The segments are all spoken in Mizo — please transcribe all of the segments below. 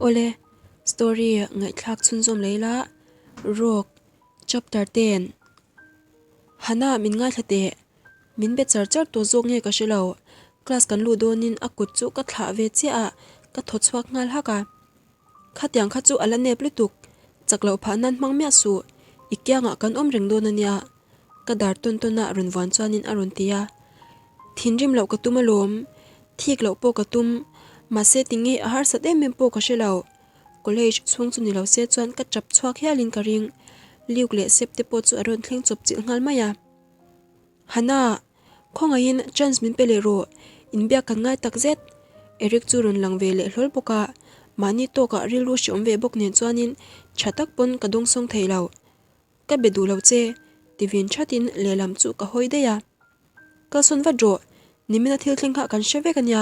Awle, story ngaihthlak chhunzawm leh ila, Rogue, Chapter ten. Hannah min ngaithla teh, min be char char tawh zawk nge ka hre lo, class kan luh dawnin a kut chu ka thlah ve chiah a, ka thaw chhuak nghal hak a. Khatiang kha chu a la nep lutuk, chak loh phah nan hmang miah suh, i kiangah kan awm reng dawn a nia, ka dar tawn tawn a rawn vuan chuanin a rawn ti a. Thinrim loh ka tum alawm, thik loh pawh ka tum, mahse tinge a harsat em em pawh ka hre lo. College chhung chu ni lo se chuan ka tap chhuak hialin ka ring, Luke leh Sep te pawh chu a rawn thleng chawp chilh nghal mai a. Hannah, khawngaihin chance min pe leh rawh, inbiak kan ngai tak zet. Eric chu rawn lang ve leh hlawl bawk a, mahni tawkah rilru hreawm ve bawk nen chuanin tha tak pawn ka dawngsawng thei lo. Ka be duh lo che, ti vin thatin lehlam chu ka hawi daih a. Kalsawn vat rawh, nimina thil thleng kha kan hre vek ania,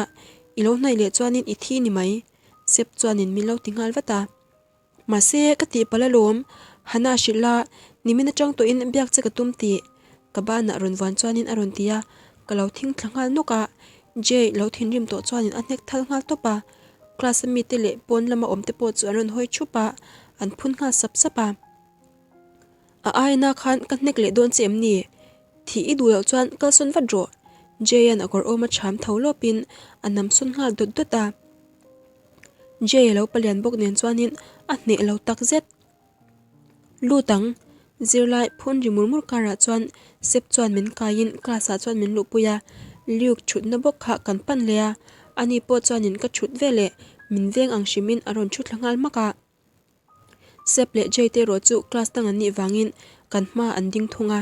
i lo hnaih leh chuanin i thi ni mai, Sep chuanin min lo ti nghal vat a. Mahse, ka tihpalh alawm, Hannah hrilh la, nimin atang tawhin biak che ka tum tih ka banah rawn vuan chuanin a rawn ti a, ka lo thing thla nghal nawk a, Jay lo thinrim tawh chuanin a hnek thal nghal tawp a, class a mite leh pawn lama awm te pawh chu an rawn hawi thup a, an phun nghal sap sap a. A aina khan ka hnek leh dawn che em ni? Thih i duh loh chuan kalsawn vat rawh, Jay-a'n a kawr awm a chham tho lawpin a nam sawn nghal dawt dawt a. Jay a lo palian bawk nen chuanin a hneh lo tak zet. Lut ang, zirlai phun ri mur mur karah chuan Sep chuan min kaiin class ah chuan min luhpui a, Luke thutna bawk kha kan pan leh a, ani pawh chuanin ka thut veleh min veng ang hrimin a rawn thu thla nghal hmak a. Sep leh Jay te erawh chu class dang an nih vangin kan hma an ding thung a.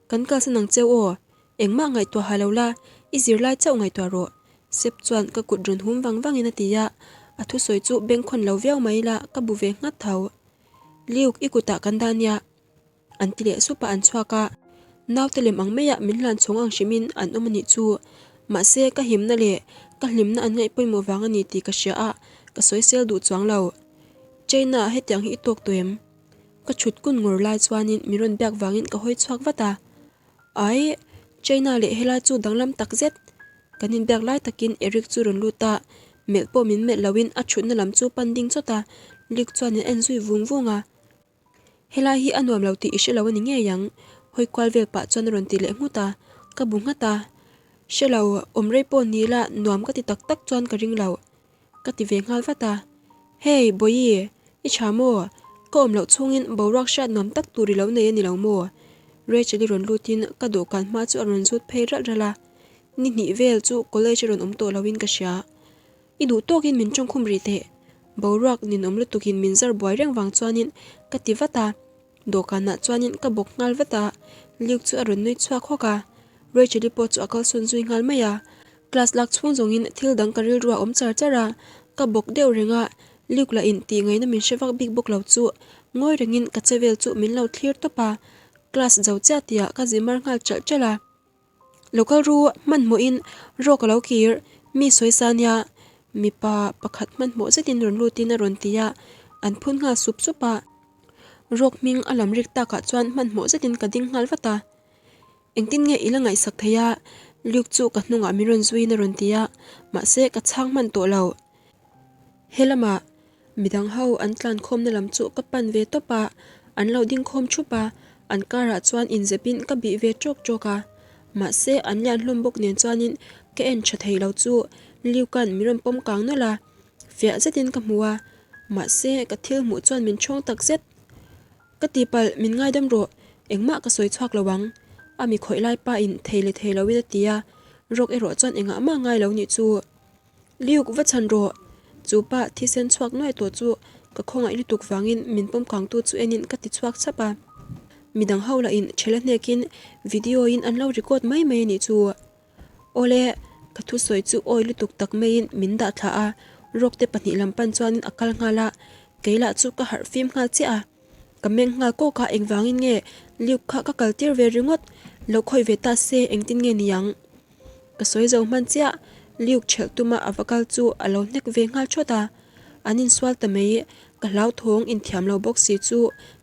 Kan kalsan ang cheu aw, engmah ngaihtuah ha lo la, i zirlai chauh ngaihtuah rawh, Sep chuan ka kut rawn hum vang vangin a ti a, a thusawi chu bengkhawn lo viau mai ila ka bu ve nghat tho. Luke i kutah kan dah nia. An ti leh sup a an chhuak a, naute lem ang maiah min hlan chhawng ang hrimin an awm a nih chu. Mahse ka himna leh ka hlimna an ngaih pawimawh vang a ni tih ka hria a, ka sawisel duh chuang lo. China ah hetiang hi i tawk tawh em? Ka chhut kun ngur lai chuanin min rawn biak vangin ka hawi chhuak vat a. Ai, China leh helai chu danglam tak zet. Kan inbiak lai takin Eric chu rawn lut a, melh pawh min melh loin a chhutna lam chu pan ding chawt a, Luke chuan a en zui vung vung a. Helai hi a nuam lo tih i hre lo a ni ngei ang, hawi kual vel pah chuan a rawn ti leh nghut a, ka bu nghat a. Hre lo, awm rei pawh ni ila nuam ka ti tak tak chuan ka ring lo, ka ti ve nghal vat a. Hey, Bawihi, i tha maw? Ka awm loh chhungin boruak hriat nuam tak tur i lo nei a ni lo maw? Rachel-i rawn lutin ka dawhkan hma chu a rawn zut phei ralh ralh a. Ni hnih vel chu college a rawn awm tawh loin ka hria. I duh tawkin min tawngkhum rih teh. Boruak ninawm lutukin min zar buai reng vang chuanin ka ti vat a. Dawhkanah chuanin ka bawk nghal vat a, Luke chu a rawn nui chhuak hawk a. Rachel-i pawh chu a kalsawn zui nghal mai a. Class lak chhung zawngin thil dang ka rilru a awm char char a, ka bawk deuh reng a, Luke lah in tih ngaihna min hre vak bik bawk lo chu ngawi rengin ka che vel chu min lo thlir tawp a. Class zo chiah tihah ka zi mar nghal chalh chalh a. Lo kal ru hmanhmawhin rawk a lo kir, mi sawi sa nia, mipa pakhat hmanhmawh zetin rawn lutin a rawn ti a, an phun nghal sup sup a. Rawk hming a lam rik takah chuan hmanhmawh zetin ka ding nghal vat a. Engtin nge i la ngaihsak thei a? Luke chu ka hnungah min rawn zuiin a rawn ti a, mahse ka chhang hman tawh lo. Helamah midang ho an tlan khawmna lam chu ka pan ve tawp a, an lo ding khawm thup a, an karah chuan inzepin ka bih ve tawk tawk a. Mahse an lian hlawm bawk nen chuanin ka en tha thei lo chu Luke-a'n min rawn pawm kang nawlh a, fiah zetin ka hmu a, mahse ka thil hmuh chuan min chhawng tak zet. Ka tihpalh min ngaidam rawh, engmah ka sawi chhuak lo ang, a mi khawih lai pa in thei leh thei loin a ti a, Rock erawh chuan engah mah ngai lo nih chu. Luke va chhan rawh! Chu pa thisen chhuak nuai tawh chu ka khawngaih lutuk vangin min pawm kangtu chu enin ka ti chhuak chap a. Midang ho lahin thela hnekin video in an lo record mai mai a nih chu. Awle, ka thusawi chu awi lutuk tak maiin min dah thla a, Rock te pahnih lam pan chuanin a kal nghal a, kei lah chu ka harh fim nghal chiah a. Ka meng nghal kawk a, engvangin nge Luke kha ka kal tir ve ringawt, lo khawih ve ta se engtin nge niang? Ka sawi zo hman chiah, Luke ṭhelh tuma a va kal chu a lo hnek ve nghal ṭhawt a. An insual ta mai, ka hlauthawng inthiam lo bawk si chu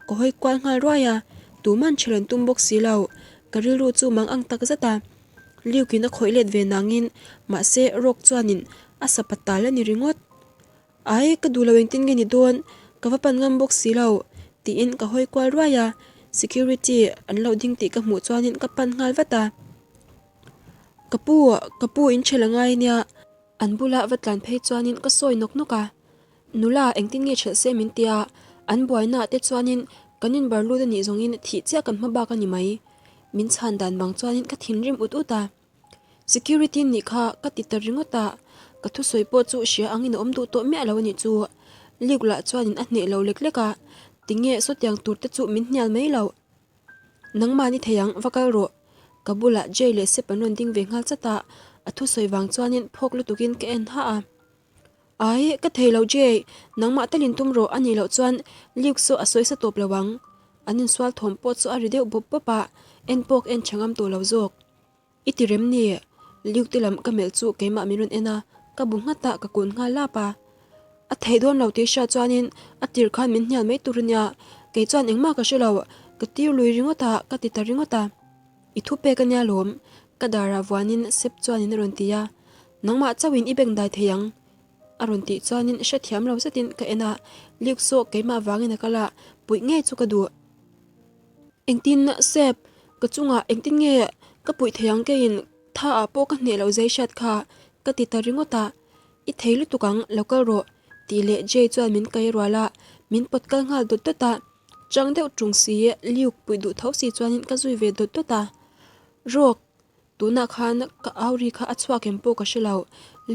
ka hawi kual nghal ruai a, tuman ṭhelh an tum bawk si lo, ka rilru chu mang ang tak zet a. Luke in a khawih let ve nangin, mahse Rock chuanin a sapat tal a ni ringawt. Ai, ka duh lo engtin nge ni dawn, ka va pan ngam bawk si lo, tiin ka hawi kual ruai a, security an lo ding tih ka hmuh chuanin ka pan nghal vat a. Ka pu, ka pu in ṭhel a ngai nia. An bula va tlan phei chuanin ka sawi nawk nawk a, Nula engtin nge ṭhelh se min tia, an buainaah te chuanin kan inbar lut a nih zawngin thih chiah kan hma bak a ni mai. Min chhan dan bang chuanin ka thinrim ut ut a. Security nih kha ka ti ta ringawt a, ka thusawi pawh chu hria angin a awm duh tawh miah lo a nih chu. Luke lah chuanin a hneh lo lek lek a, tinge sawtiang tur te chu min hnial mai loh. Nangmah ni thei ang, va kal rawh. Ka bulah Jay leh Sep an rawn ding ve nghal chat a, a thusawi vang chuanin phawk lutukin ka en hah a. Ai, ka thei lo Jay, nangmah talin tum rawh a nih loh chuan Luke saw a sawi sa tawp lo ang. An insual thawm pawh chu a ri deuh bawp bawp a, en pawk en tha ngam tawh lo zawk. I ti rem ni? Luke te lam ka melh chu keimah min rawn en a, ka bu nghat a, ka kun nghal lap a. A theih dawn lo tih hriat chuanin a tir khan min hnial mai tur a nia, kei chuan engmah ka hre lo, ka tir lui ringawt a, ka ti ta ringawt a. I thu pek a nia lawm, ka darah vuanin Sep chuanin a rawn ti a, Nangmah chauhin i beng dai thei ang, a rawn tih chuanin hrethiam lo zetin ka en a, Luke saw keimah vangin a kal a, puih ngei chu ka duh. Engtin Sep, ka chungah engtin nge ka puih thei ang keiin tha ah pawh ka hneh loh zai hriat kha ka ti ta ringawt a, I thei lutuk ang, lo kal rawh tih leh Jay chuan min kai rual a, min pawt kal nghal dawt dawt a, chang deuh tung si Luke puih duh tho si chuanin ka zui ve dawt dawt a, Rawk, tunah khan ka au ri kha a chhuak em pawh ka hre lo,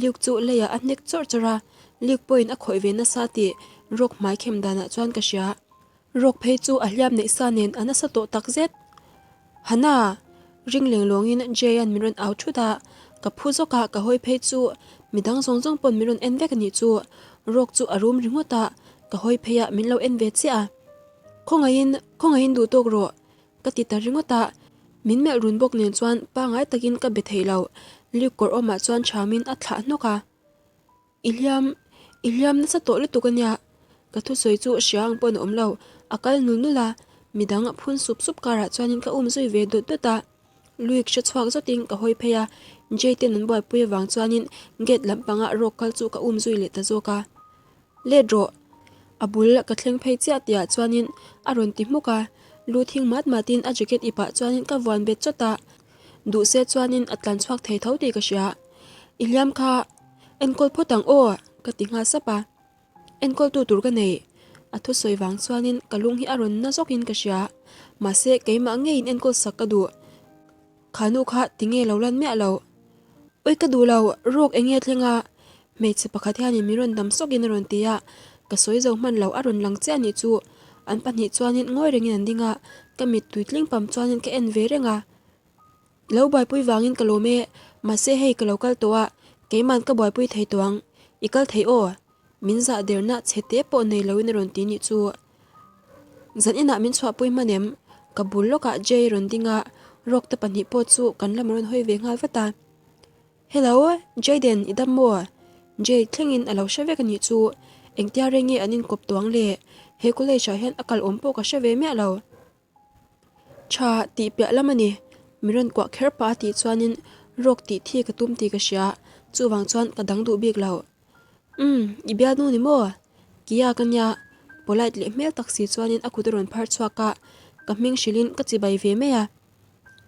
Luke chu leiah a hnek chawrh chawrh a, Luke pawhin a khawih ve nasa tih Rawk hmai khem danah chuan ka hria. Rawk phei chu a hliam neih sa nen a nasa tawh tak zet. Hana! Ring leng lawngin Jay-a'n min rawn au thut a, ka phu zawk a, ka hawi phei chu midang zawng zawng pawn min rawn en vek a nih chu. Rawk chu a rum ringawt a, ka hawi phei a, min lo en ve chiah a. Khawngaihin, khawngaihin duh tawk rawh, ka ti ta ringawt a. Min melh run bawk nen chuan pangai takin ka be thei lo. Luke kawr awmah chuan thamin a thlah hnawk a. I hliam, i hliam nasa tawh lutuk a nia. Ka thusawi chu hria ang pawhin a awm lo, a kal nul nul a, midang a phun sup sup karah chuanin ka um zui ve dawt dawt a. Luik hre chhuak zawtin ka hawi phei a, Jay ten an buaipui avang chuanin gate lampanga rawk kal chu ka um zui leh ta zawk a. Let rawh! A bul ka thleng phei chiah tihah chuanin a rawn ti hmuk a, lu thing mat matin a jacket ipah chuanin ka vuan bet chawt a, duh se chuanin a tlan chhuak thei tho tih ka hria. I hliam kha Enkawl phawt ang aw, ka ti nghal sap a. Enkawltu tur ka nei. A thusawi vang chuanin ka lung hi a rawn na zawkin ka hria. Mahse, keimah ngeiin enkawl sak ka duh. Kha nu kha tinge lo lan miah lo. Ui ka duh lo, rawk eng nge thleng a? Hmeichhe pakhat hianin min rawn dam sawkin a rawn ti a. Ka sawi zo hman lo, a rawn lang chiah anih chu. An pahnih chuanin ngawi rengin an ding a, ka mittui tling pam chuanin ka en ve reng a. Lo buaipui vangin ka lawm e, mahse hei ka lo kal tawh a, keiman ka buaipui thei tawh ang, i kal thei aw? Min zah derna chhe te pawh nei loin a rawn ti nih chu. Zan inah min chhuahpui hman em? Ka bul lawkah Jay rawn ding a, Rock te pahnih pawh chu kan lam a rawn hawi ve nghal vat a. Hello, Jayden, i dam maw? Jay thlengin a lo hre vek a nih chu. Engtia reng nge an inkawp tawh ang le? He college ah hian a kal awm pawh ka hre ve miah lo. Tha tih piah lam a ni. Mi rawn kuah kher pah a tih chuanin rawk tih thi ka tum tih ka hria, chuvang chuan ka dang duh bik lo. Umm, i bialnu ni maw? Kia ka nia, polite leh hmel tak si chuanin a kut a rawn phar chhuak a, ka hming hrilhin ka chibai ve mai a.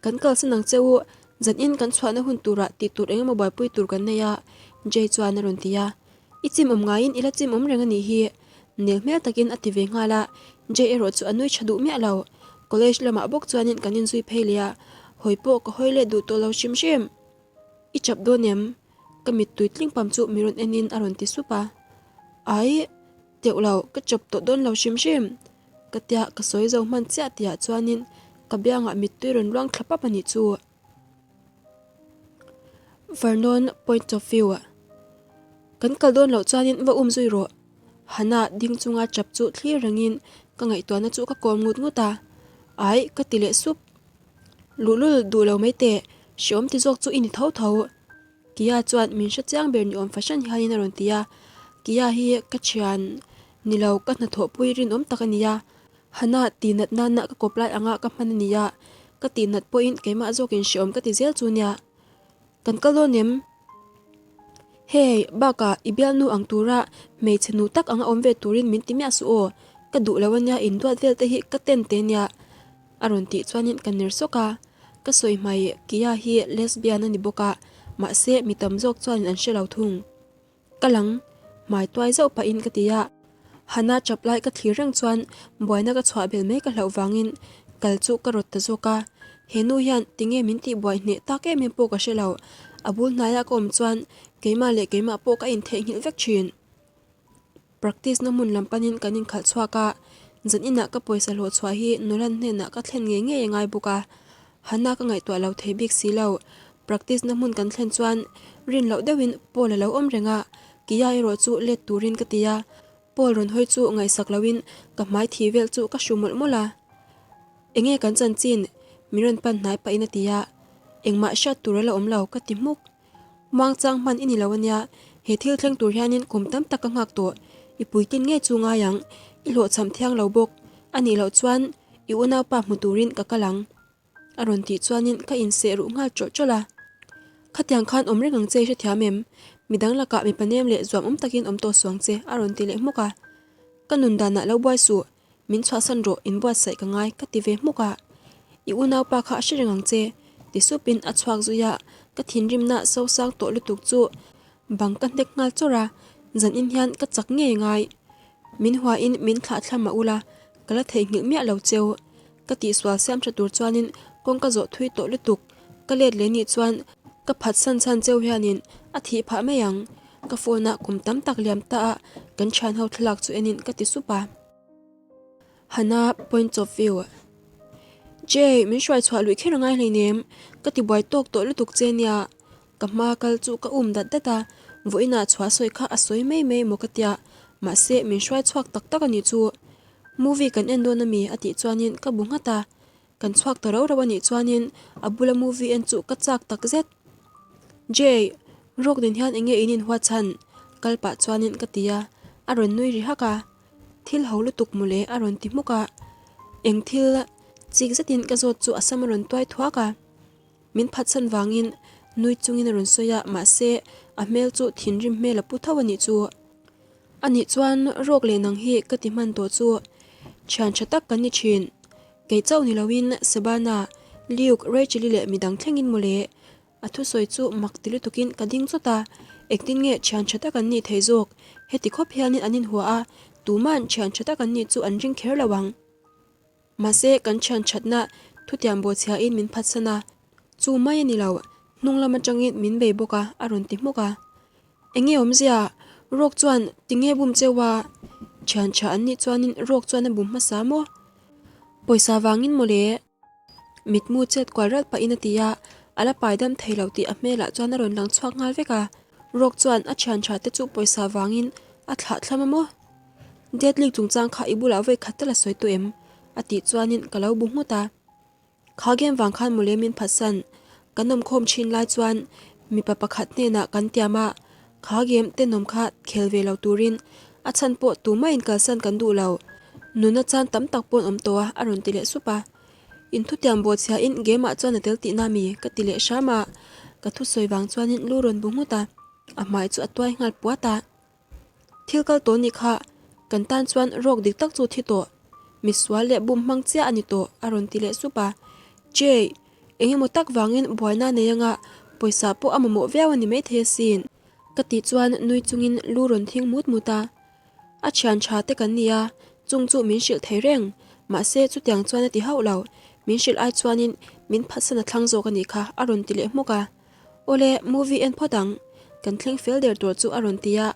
Kan kalsan ang che u, zanin kan chhuahna hun turah tih tur engemaw buaipui tur kan nei a, Jay chuan a rawn ti a. I chim awm ngaiin i la chim awm reng a nih hi, nel hmel takin a ti ve nghal a, Jay erawh chu a nui tha duh miah lo. College lamah bawk chuanin kan inzui phei leh a, hawi pawh ka hawi let duh tawh lo hrim hrim. I chap dawn em? Ka mittui tling pam chu mi rawn enin a rawn ti sup a. Ai, teuh lo, ka chap tawh dawn lo hrim hrim. Ka tia ka sawi zo hman chiah tihah chuanin ka biangah mittui rawn luang thla pap a nih chu. Vernon point of view ah kan kal dawn loh chuanin va um zui rawh. Hannah ding chunga chap chu thlir rengin ka ngaihtuahna chu ka kawm ngut ngut a. Ai ka ti leh sup. Luhlul duh lo mai teh, hreawm ti zawk chu i ni tho tho. Kia chuan min hre chiang ber ni awm fahran hianin a rawn ti a. Kia hi ka thian ni lo ka hnathawhpui rinawm tak a ni a. Hannah tih nat nana ka kawp lai anga ka hman a ni a, ka tih nat pawhin keimah zawkin hreawm ka ti zel chu nia. Kan kal dawn em? Hey, bakah i bialnu ang tura hmeichhe nu tak anga awm ve turin min ti miah suh aw, ka duh lo ania induat vel te hi ka ten te nia a rawn tih chuanin ka ner sawk a, ka sawi hmai Kia hi lesbian a ni bawk a, mahse mi tam zawk chuanin an hre lo thung. Ka lang hmai tuai zauh pahin ka ti a, Hana chap lai ka thlir reng chuan buaina ka chhuah bel mai ka hlauh vangin kal chu ka rawt ta zawk a, he nu hian tinge min tih buai hneh tak em em pawh ka hre lo, a bul hnaia ka awm chuan keimah leh keimah pawh ka intheihnghilh vek thin. Practice na hmun lam panin kan inkhalh chhuak a, zan inah ka pawisa hlawh chhuah hi Nolan hnenah ka thlen ngei ngei a ngai bawk a, Hana ka ngaihtuah lo thei bik si lo. Practice na hmun kan thlen chuan rin loh deuhin Paul a lo awm reng a, Kia erawh chu let turin ka ti a, Paul rawn hawi chu ngaihsak loin ka hmai thi vel chu ka hru mawlh mawlh a. Enge kan chanchin? Min rawn pan hnai pahin a ti a, engmah hriat tur a la awm lo ka ti hmuk. Muangchang hman i ni lo ania, he thil thleng tur hianin kum tam tak ka nghak tawh, i puitlin ngei chu ngai ang, i hlawhchham thiang lo bawk, a nih loh chuan i unaupa hmu turin ka kal ang. A rawn tih chuanin ka inseh ruh nghal tawlh tawlh a. Khatiang khan awm reng ang che i hrethiam em? Midang lakah mipa nem leh zuam awm takin awm tawh suang che a rawn ti leh hmuk a. Ka nun danah lo buai suh, Min chhuahsan rawh, inbuatsaih ka ngai, ka ti ve hmuk a. I unaupa kha a hre reng ang che, ti supin a chhuak zui a, ka thinrimna sosang tawh lutuk chu bang ka hnek nghal chawrh a, zanin hian ka chak ngei ngai. Min huain min thlah thla mah ula, ka la theihnghilh miah lo cheu. Ka tihsual siam tha tur chuanin kawng ka zawh thui tawh lutuk, ka let leh nih chuan ka phatsan chhan cheu hianin a thih phah mai ang. Ka phone-ah kum tam tak liam ta a, kan thianho thlalak chu enin ka ti sup a. Hana point of view. Jay, min hruai chhuah luih kher a ngai hleinem, ka ti buai tawk tawh lutuk che nia. Ka hma kal chu ka um dat dat a, vawiinah chhuah sawi kha a sawi mai mai maw ka tia, mahse min hruai chhuak tak tak a nih chu. Movie kan en dawn ami a tih chuanin ka bu nghat a, kan chhuak ta rau rau a nih chuanin a bula movie en chu ka chak tak zet. Jay, rawk nen hian enge in inhuat chhan? Kal pah chuanin ka ti a, a rawn nui ri hak a. Thil ho lutuk mawle a rawn ti hmuk a, eng thil chik zetin ka zawt chu a sam a rawn tuai thuak a, min phatsan vangin nui chungin a rawn sawi a, mahse a hmel chu thinrim hmel a pu tho a nih chu. A nih chuan rawk leh nang hi ka ti hman tawh chu thian tha tak kan ni thin, kei chauh ni loin Sebana, Luke, Rachel-i leh midang thlengin mawle A thusawi chu mak ti lutukin ka ding chawt a, engtin nge thian tha tak an nih thei zawk? Heti khawp hianin an inhua a, tuma'n thian tha tak an nih chu an ring kher lo ang. Mahse, kan thian thatna thutiam bawhchhiain min phatsan a, chu mai a ni lo, hnung lam atangin min bei bawk a, a rawn ti hmuk a. Enge awmzia? Rawk chuan tinge bum cheu a? Thian tha an nih chuanin rawk chuan a bum hmasa maw? Pawisa vangin mawle. Mitmu chet kual ralh pahin a ti a, a la pai dam thei lo tih a hmelah chuan a rawn lang chhuak nghal vek a. Rock chuan a thian tha te chu pawisa vangin a thlah thlam a maw? Deadly chungchang kha i bulah vawi khat tal a sawi tawh em? a tih chuanin ka lo bu nghut a. Kha game vang khan mawle min phatsan kan awmkhawm thin lai chuan mipa pakhat hnenah kan tiam a, kha game tenawm kha khel ve lo turin a chhan pawh tumah in kalsan kan duh lo. Nuna chan tam tak pawn awm tawh a, a rawn ti leh sup a. In thutiam bawhchhia in game ah chuan a tel tihna mi? ka ti leh hram a, ka thusawi vang chuanin lu rawn bu nghut a, a hmai chu a tuai nghal puat a. Thil kal tawh nih kha, kan tan chuan rawk dik tak chu thi tawh, misual leh bum hmang chiah a ni tawh, a rawn ti leh sup a. Jay, eng emaw tak vangin buaina nei anga pawisa pawh a mamawh viau a ni maithei asin, ka tih chuan nui chungin lu rawn thing mut mut a. A thian tha te kan ni a, chung chu min hrilh thei reng, mahse chutiang chuan a ti hauh lo, min hrilh ai chuanin min phatsan a thlang zawk a nih kha, a rawn ti leh hmuk a. Awle, movie en phawt ang, kan thleng fel der tur chu a rawn ti a,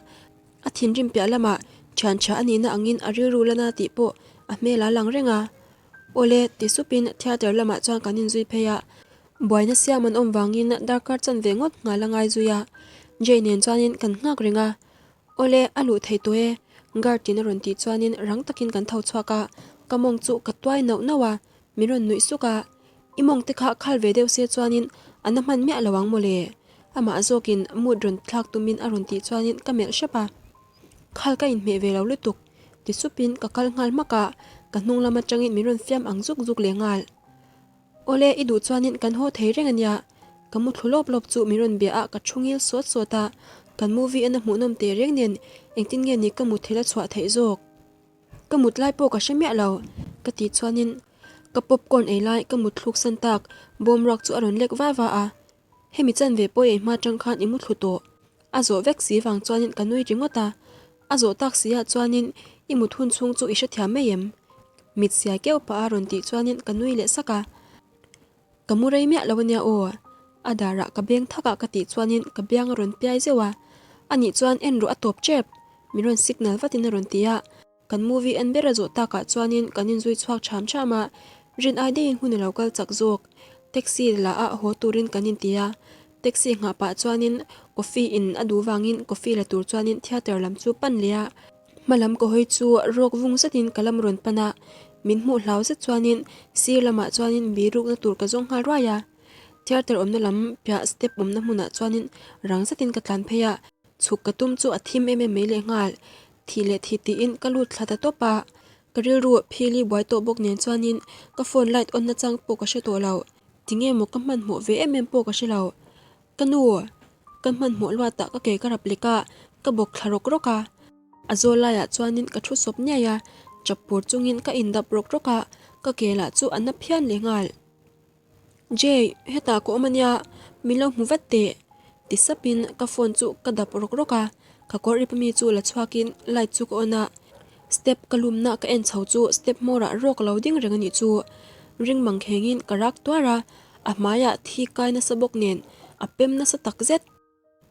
a thinrim piah lamah thian tha a nihna angin a rilru la na tih pawh a hmel a lang reng a. Awle, ti supin theatre lamah chuan kan inzui phei a, buaina siam an awm vangin darkar chanve ngawt nghal a ngai zui a, Jay nen chuanin kan nghak reng a. Awle, a luh thei tawh e, guard in a rawn tih chuanin rang takin kan tho chhuak a, ka mawng chu ka tuai nauh nauh a, min rawn nuih suk a, i mawng te kha khal ve deuh se chuanin a na hman miah lo ang mawle, amah zawkin mood rawn thlak tumin a rawn tih chuanin ka melh hrep a, khal ka inhmeh ve lo lutuk, ti supin ka kal nghal hmak a, ka hnung lam atangin min rawn fiam ang zuk zuk leh nghal. Awle, i duh chuanin kan haw thei reng a nia. Ka mu thlu lawp lawp chu min rawn bia a, ka thu ngil sawt sawt a. Kan movie en a hmuhnawm teh reng nen engtin nge ni ka mutthilh a chhuah theih zawk? Ka mut lai pawh ka hre miah lo, ka tih chuanin ka popcorn ei lai ka mut thluk san tak bawm ruak chu a rawn lek va va a. Hemi chanve pawh ei hma tang khan i mu thlu tawh. A zawh vek si vang chuanin ka nui ringawt a. A zawh tak si ah chuanin i mut hun chhung chu i hrethiam mai em? Mit siai keuh pah a rawn tih chuanin ka nui leh sak a. Ka mu rei miah lo ania aw. A darah ka beng thak ah ka tih chuanin ka biang a rawn piai zeuh a. Anih chuan en rawh a tawp tep. Min rawn signal vatin a rawn ti a. Kan movie en ber a zawh takah chuanin kan inzui chhuak ṭham ṭham a, rin ai daihin hun a lo kal chak zawk. Taxi la ah haw turin kan inti a, taxi nghah pah chuanin coffee in a duh vangin coffee la tur chuanin theatre lam chu pan leh a. Hma lam ka hawi chu rawk vung zetin ka lam rawn pan a, min hmuh hlau zet chuanin sir lamah chuanin birukna tur ka zawng nghal ruai a. Theatre awmna lam piah step awmna hmunah chuanin rang zetin ka tlan phei a, chhuk ka tum chu a thim em em mai lehnghal. Thih leh thih tiin ka lut thla ta tawp a, ka rilru phili buai tawh bawk nen chuanin ka phone light on na chang pawh ka hre tawh lo. Tinge maw ka hmanhmawh ve em em pawh ka hre lo. Ka nu, ka hmanhmawh luatah ka ke ka rap lek a, ka bawk thla rawk rawk a. A zawl laiah chuanin ka thu sawp niaih a, chap pur chungin ka indap rawk rawk a, ka ke lah chu a na phian leh nghal. Jay, hetah ka awm ania, min lo hmu vat teh, ti sapin ka phone chu ka dap rawk rawk a, ka kawr ip ami chu la chhuakin light chu ka on a, step ka lumna ka en chho chu step hmawrah rawk lo ding reng anih chu. Ring mang khengin ka rak tuar a, a hmaiah thi kai nasa bawk nen a pem nasa tak zet.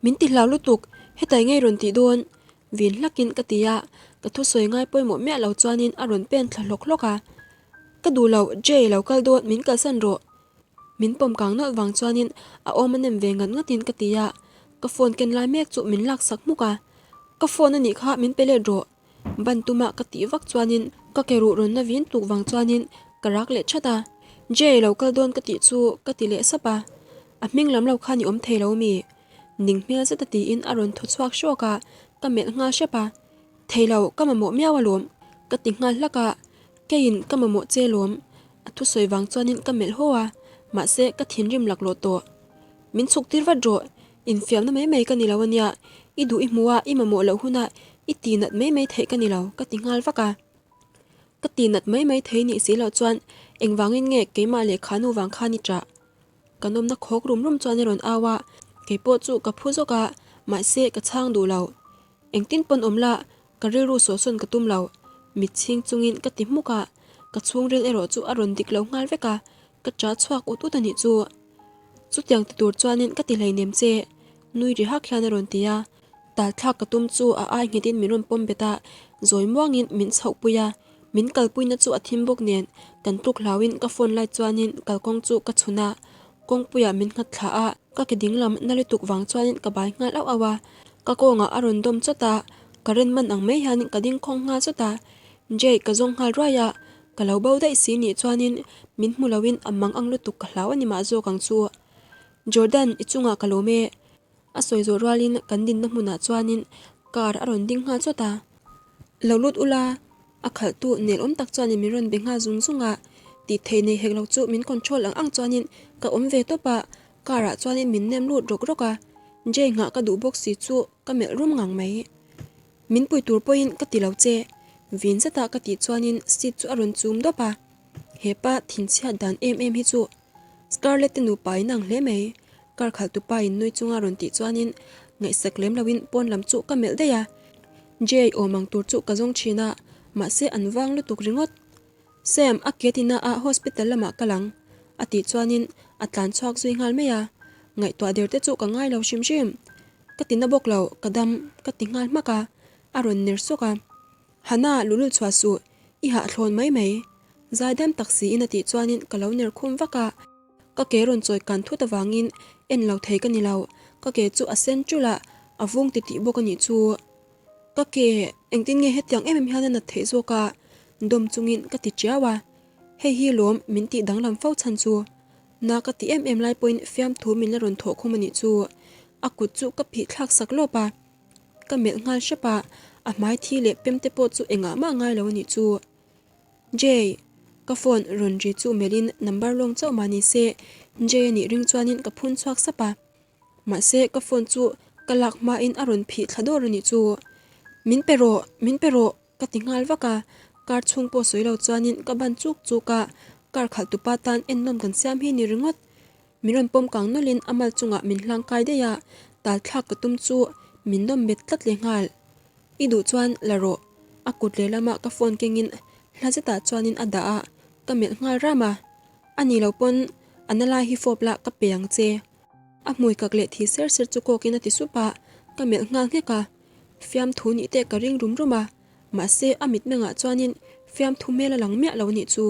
Min ti hlau lutuk, hetai ngei rawn tih dawn? Vin hlakin ka ti a, ka thusawi ngai pawimawh miah lo chuanin a rawn pen thla hlawk hlawk a. Ka duh lo, Jay lo kal dawn, min kalsan rawh. Min pawm kang nawlh vang chuanin a awm a nem ve ngat ngatin ka ti a, ka phone ken lai mek chu min laksak hmuk a. Ka phone a nih kha min pe let rawh. Ban tuma ka tih vak chuanin ka ke ruh rawn na vin tuk vang chuanin ka rak leh that a. Jay lo kal dawn ka tih chu ka ti leh sap a. A hming lam lo khan i awm thei lo mi? Ning hmel zet a tiin a rawn thaw chhuak hrawk a, ka melh nghal hrep a. Thei lo, ka mamawh miau alawm, ka ti nghal hlak a. Keiin ka mamawh che lawm. A thusawi vang chuanin ka melh haw a, mahse ka thinrim laklawh tawh. Min chhuk tir vat rawh, infiamna mai mai ka ni lo ania, i duh i hmu a, i mamawh loh hunah i ti nat mai mai theih ka ni lo, ka ti nghal vak a. Ka ti nat mai mai thei nih si loh chuan engvangin nge keimah leh khanu vang khan i ṭah? Ka nawmna khawk rum rum chuan i rawn au a, keipawh chu ka phu zawk a, mahse ka chhang duh lo. Engtin pawn awm la, ka rilru sawhsawn ka tum lo. Mit chhing chungin ka ti hmuk a, ka chhungril erawh chu a rawn dik lo nghal vek a, ka ṭah chhuak ut ut a nih chu. Chutiang ti tur chuanin ka ti hleinem che, nui ri hak hian a rawn ti a. Tal thlak ka tum chu a ai nghetin min rawn pawm bet a, zawi muangin min chhoh pui a. Min kalpuina chu a thim bawk nen kan tluk hlauin ka phone light chuanin kalkawng chu ka chhun a. Kawngpuiah min nghat thla a, ka ke dinglam na lutuk vang chuanin ka bai nghal auh auh a. Ka kawngah a rawn dawm chawt a, current man ang mai hianin ka ding khawng nghal chawt a. Jay ka zawng nghal ruai a, Ka lo bo daih si nih chuanin min hmu loin a mang ang lutuk ka hlau a ni mah zawk ang chu. Jordan, i chungah ka lawm e. A sawi zawh rualin kan dinna hmunah chuanin car a rawn ding nghal chawt a. Lo lut ula, a khalhtu nelawm tak chuanin min rawn be nghal zung zung a. Tih theih nei hek lo chu min control ang ang chuanin ka awm ve tawp a, car ah chuanin min nem lut rawk rawk a. Jay nghah ka duh bawk si chu ka melh rum ngang mai. Min pui tur pawhin ka ti lo che, vin zeta ka tih chuanin seat chu a rawn chum dawp a, hepa thinchhiat dan em em hi chu Scarlett te nupa in ang hle mai, car khalh tupa in nui chunga rawn tih chuanin ngaihsak lem loin pawn lam chu ka melh daih a, Jay awm ang tur chu ka zawng thin a, mahse an vang lutuk ringawt. Sam, a ke tina a hospital lamah kal ang, a tih chuanin a tlan chhuak zui nghal mai a, ngaihtuah der te chu ka ngai lo hrim hrim. Ka ti na bawk lo, ka dam, ka ti nghal hmak a, a rawn ner sawk a. Hana, luhlul chhuah suh, i hahthlawn mai mai. Zaidam tak siin a tih chuanin ka lo ner khum vak a. Ka ke rawn chawi kan thut avangin en lo thei ka ni lo, ka ke chu a sen ṭulh a, a vung titih bawk a nih chu. Ka ke, engtin nge hetiang em em hian a nat theih zawk a? Dawm chungin ka ti ṭiau a. Hei hi lawm min tih danglam fo chhan chu. Na ka ti em em lai pawhin fiamthu min la rawn thawh khum a nih chu. A kut chu ka phih thlak sak lawp a. Ka melh nghal hrep a, a hmai thi leh pem te pawh chu engah mah ngai lo a nih chu. Jay! Ka phone rawn ri chu melhin number lawng chauh mah ni se, Jay a nih ring chuanin ka phun chhuak sap a. Mahse ka phone chu. Ka lak hmain a rawn phih thla dawr a nih chu. Min pe rawh, min pe rawh ka ti nghal vak a, car chhung pawh sawi lo chuanin ka ban chuk chuk a, car khalh tupa tan ennawn kan siam hi ni ringawt. Min rawn pawm kang nawlhin a mal chungah min hlang kai daih a, tal thlak ka tum chu min nawm bet tlat leh nghal. I duh chuan la rawh, a kut lehlamah ka phone kengin hla zetah chuanin a dah a, ka melh nghal ram a. A ni lo pawn a na lai hi fawp lah ka pe ang che. A hmui kak leh thi ser ser chu kawkin a ti sup a, ka melh nghal nghek a. Fiamthu nih teh ka ring rum rum a, mahse a mitmengah chuanin fiamthu hmel a lang miah lo nih chu.